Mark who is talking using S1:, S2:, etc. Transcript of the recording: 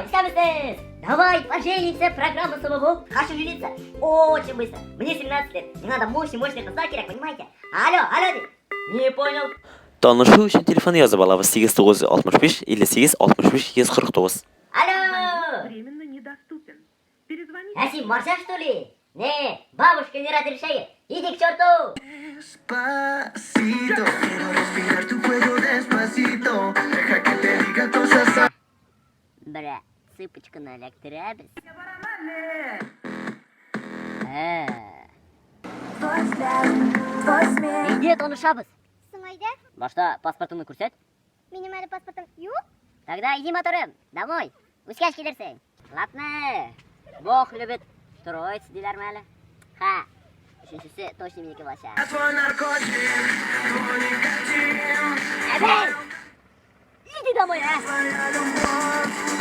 S1: Исәнмесез! Давай поженимся, программа самого. Хочу жениться. Очень быстро. Мне 17 лет. Мне надо мощный-мощный кызлар кирәк, понимаете? Алло, алло, ди. Не понял.
S2: Танышу өчен телефон язып алабыз, 8965 58 65 149.
S1: Алло!
S3: Временно недоступен. Перезвоните.
S1: А син маржа, что ли? Не, бабушка не разрешает. Иди к черту!
S4: Despacito, quiero respirar tu cuello despacito. Deja que te diga cosas.
S1: Бра, цыпочканы эләктерәбез. Ә. Әйдә танышабыз.
S5: Соң әйдә.
S1: Башта паспортыңны күрсәт.
S5: Минем әле паспортым юк.
S1: Тогда иди, моторым, домой. Үскәч килерсең. Ладно. Бог любит троиц диләрме әле? Ха. Өченчесе точно минеке булачак.
S4: Твой наркотик, твой никотин,
S1: Әбей! Иди домой, а!
S4: твоя любовь.